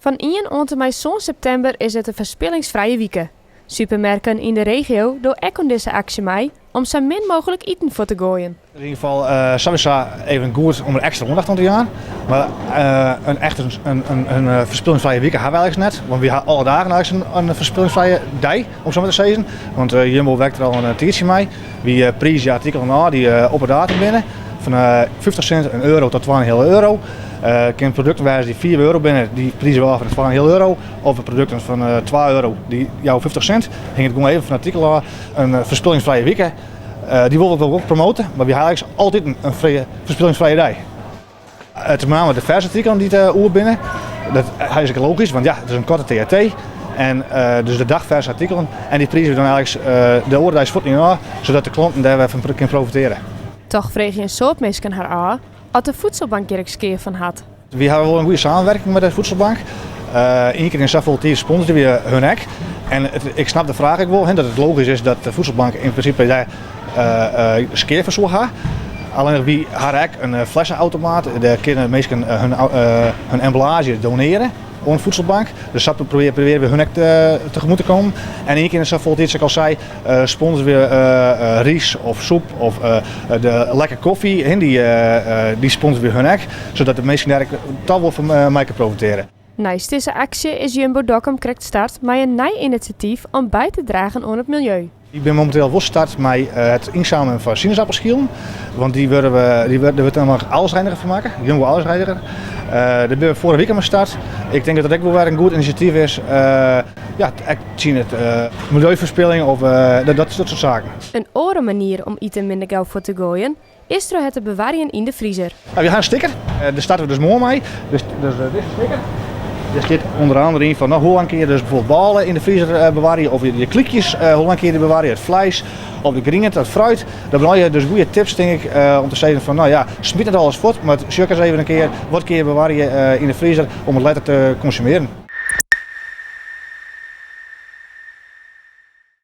Fan ien oant en mei sân septimber is it in ferspillingsfrije wike. Supermerken yn de regio dogge ek oan dizze aksje mei om sa min mooglik iten fuort te goaien. It is yn ieder gefal sawiesa even goed om der ekstra oandacht oan te jaan. Mar in echt in ferspillingsfrije wike ha wy eigentlik net. Want wy ha alle dagen eigentlik in ferspillingsfrije dei, om sa mar te sizzen. Want Jumbo werkt der al in tiidsje mei. Wy priizje artikelen ôf dy't op 'e datum binne. Fan 50 sint, in euro tot twa en in heale euro. It kinne produkten wêze dy't fiif euro binne, dy priizje we ôf foar twa en in heale euro. Of produkten fan twa euro, dy jouwe 50 sint. Hinget gewoan even fan it artikel ôf. In ferspillingsfrije wike, dy wolle we wol promote, mar wy ha eigentlik altyd in ferspillingsfrije dei. It is benammen de ferse artikelen dy't oer binne. Dat is ek logysk, want ja, it is in koarte TRT. En dus de dagferse artikelen. En dy priizje we dan eigentlik de oare deis fuort yn ôf, sadat de klanten dêr wer fan kinne profitearje. Toch freegje in soad minsken har ôf oft de Voedselbank hjir ek skea fan hat. Wy hawwe wol in goede samenwerking mei de Voedselbank. Ien kear yn safolle tiid sponsorje wy hun ek. En ik snap de fraach ek wol, dat it logysk is dat de Voedselbank yn prinsipe dêr skea fan soe ha. Allinnich wy hawwe ek in flessenautomaat. Dêr kinne minsken hun emballaazje donearje oan de Voedselbank. Dus sa probearje we hun ek tegemoet te kommen. En ien kear yn safolle tiid, sa't ik al sei, sponsorje we rys of soep of de lekker kofje. Dy sponsorje we hun ek, sadat de minsken dêr ek toch wol fan mei kinne profitearje. Neist dizze aksje is Jumbo Dokkum krekt start mei in nij inisjatyf om by te dragen oan it miljeu. Ik bin mominteel wol start mei it ynsammeljen fan sinaasappelskilen. Want dy wurde we, dy wurde, der wurdt dan allesreiniger fan makke, Jumbo allesreiniger. Dêr binne we foarige wike mei start. Ik tink dat dat ek wol wer in goed inisjatyf is. Ja, ek tsjin it miljeuferspilling of dat soart saken. In oare manier om iten minder gau fuort te goaien is troch it te bewarjen yn de friezer. Wy ha in stikker, dêr starte we dus moarn mei. Dus dizze stikker, dêr stiet ûnder andere yn fan no, hoe lang kinne je dus bijvoorbeeld bôle yn de friezer bewarje, of je klykjes, hoe lang kinne je die bewarje, it fleis, of de griente, it fruit. Dat binne allegear dus goede tips tink ik om te sizzen fan no ja, smyt net alles fuort, mar sjoch ris even in kear wat kinne je bewarje yn de friezer om it letter te konsumearjen.